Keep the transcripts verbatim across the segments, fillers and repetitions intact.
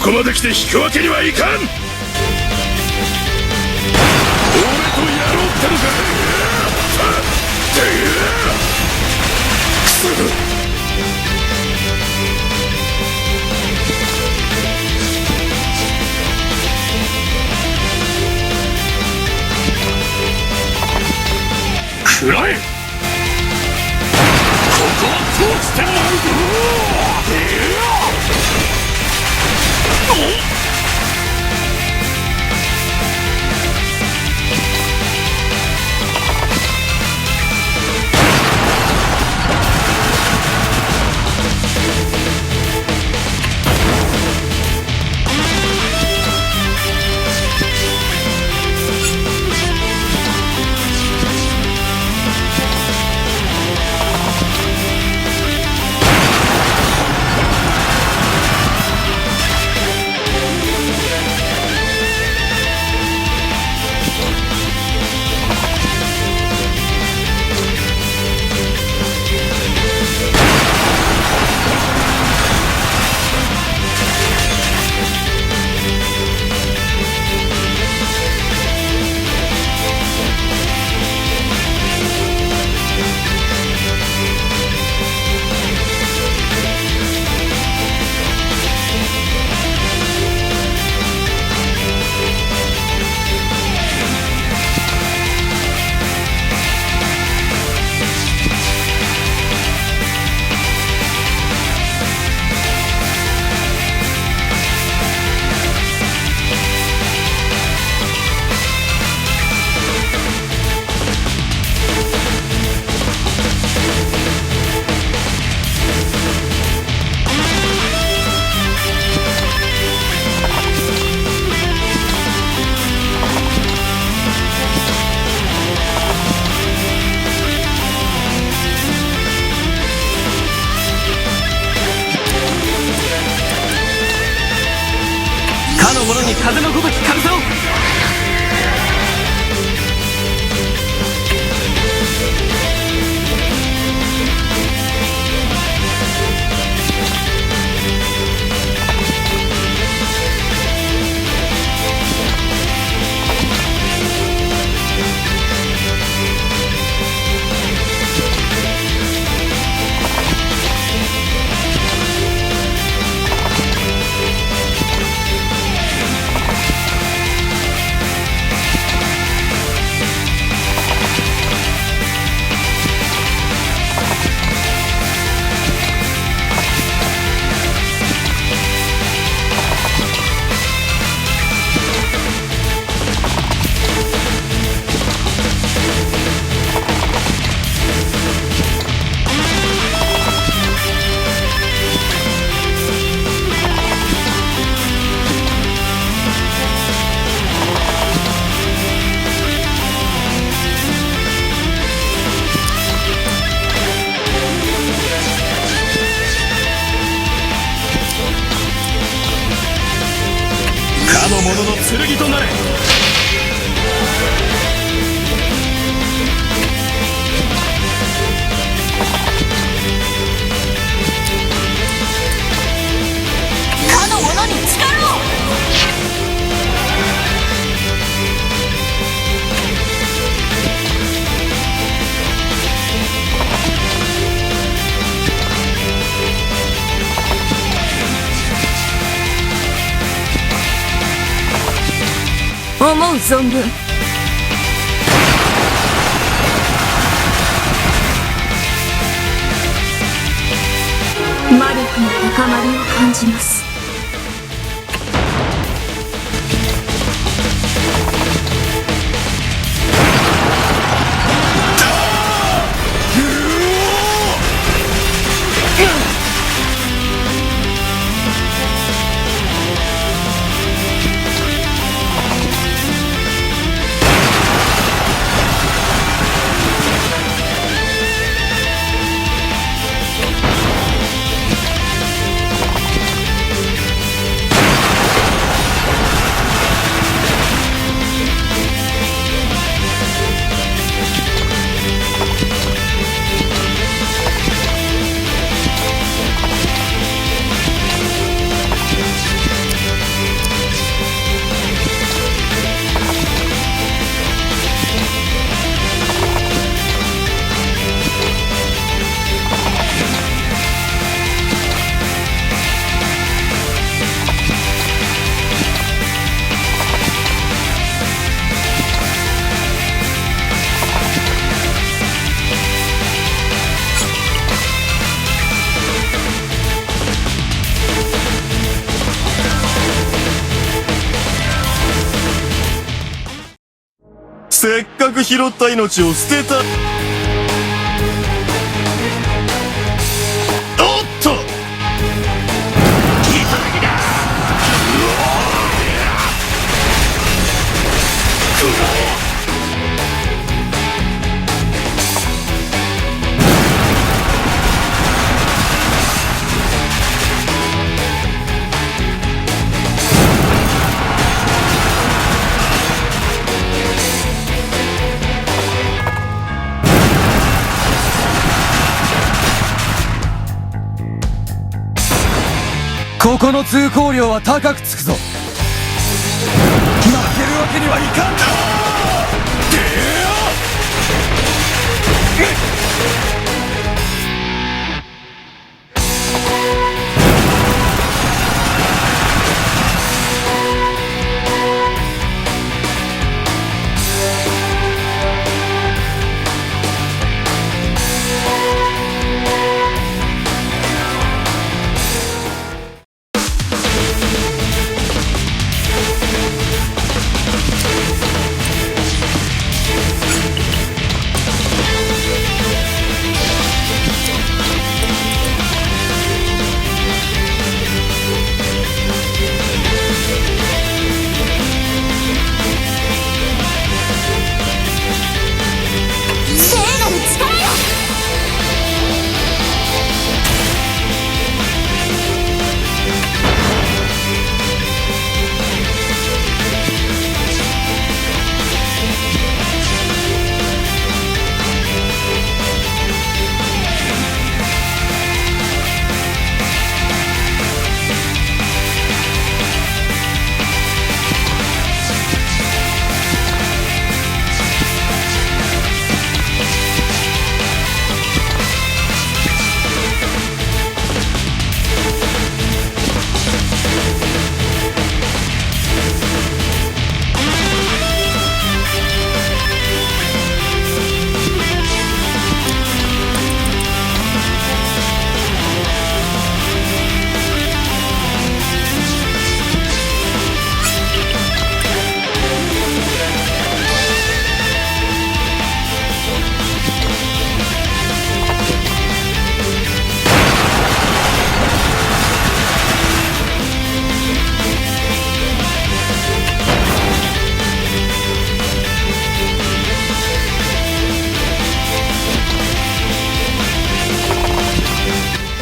ここまで来て引くわけにはいかん。俺とやろうってのか。くそ。くらえ。ここは通してもらうぞ。かの者に風のごとき軽さを。かの者の剣となれ。かの者に力を。思う存分。魔力の高まりを感じます。せっかく拾った命を捨てた。おっと！ここの通行料は高くつくぞ。負けるわけにはいかん。聖なる力よ！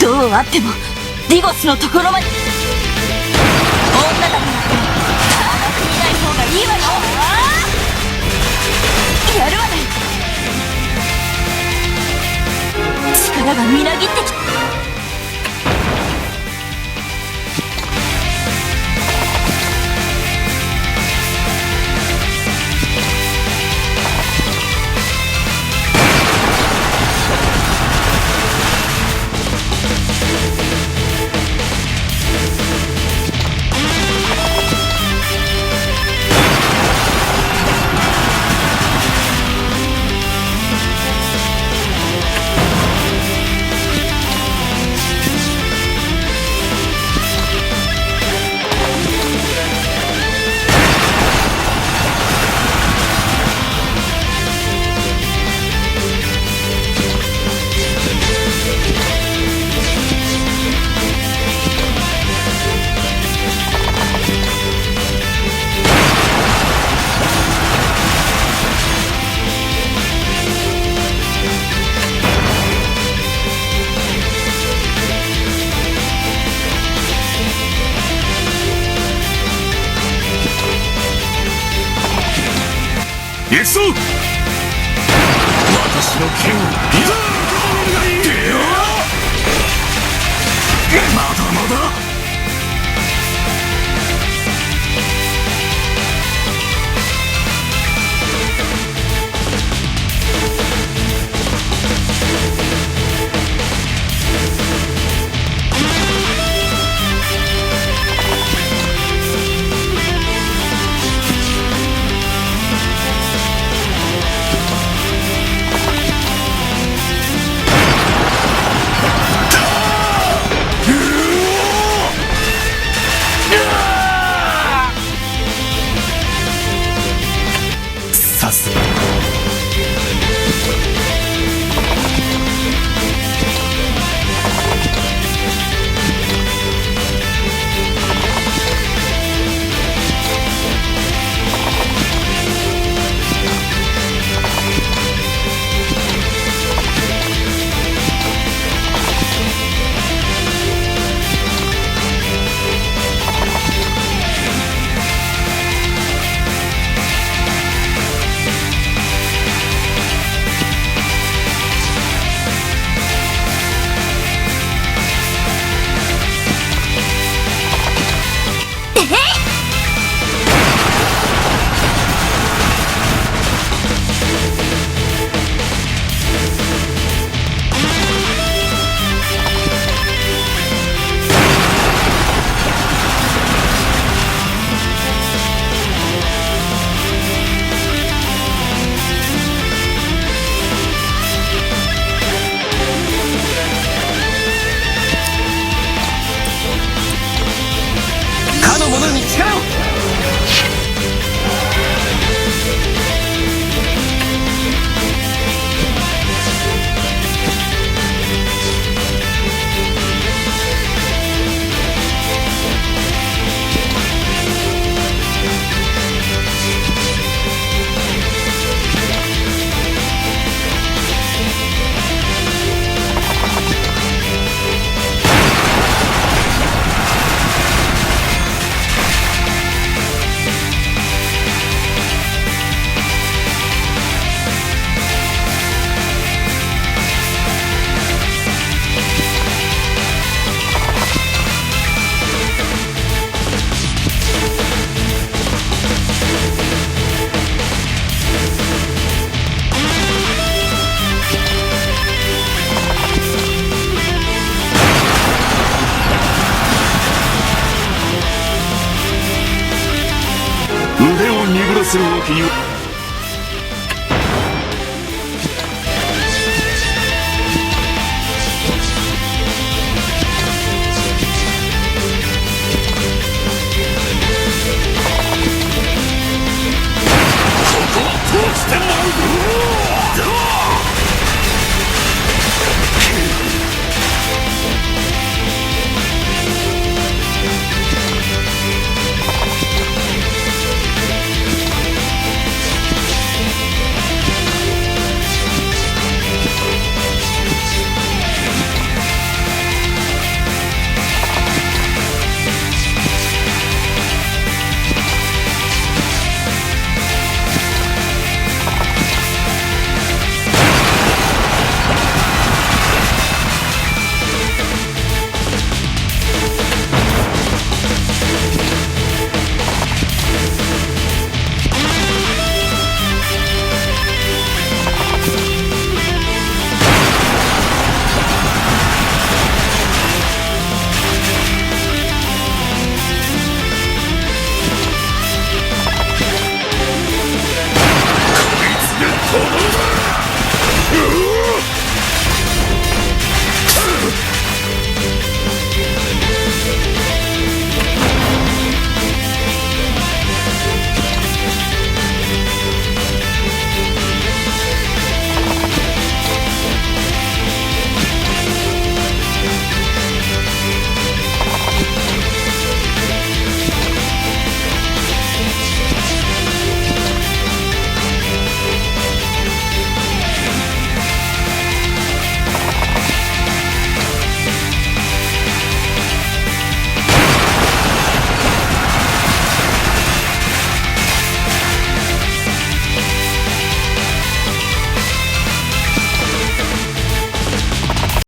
どうあっても、ディゴスのところまで。女だからって甘く見ない方がいいわよ。やるわね。力がみなぎってき行くぞ！私の剣をいざ！出よう！まだまだ！ you.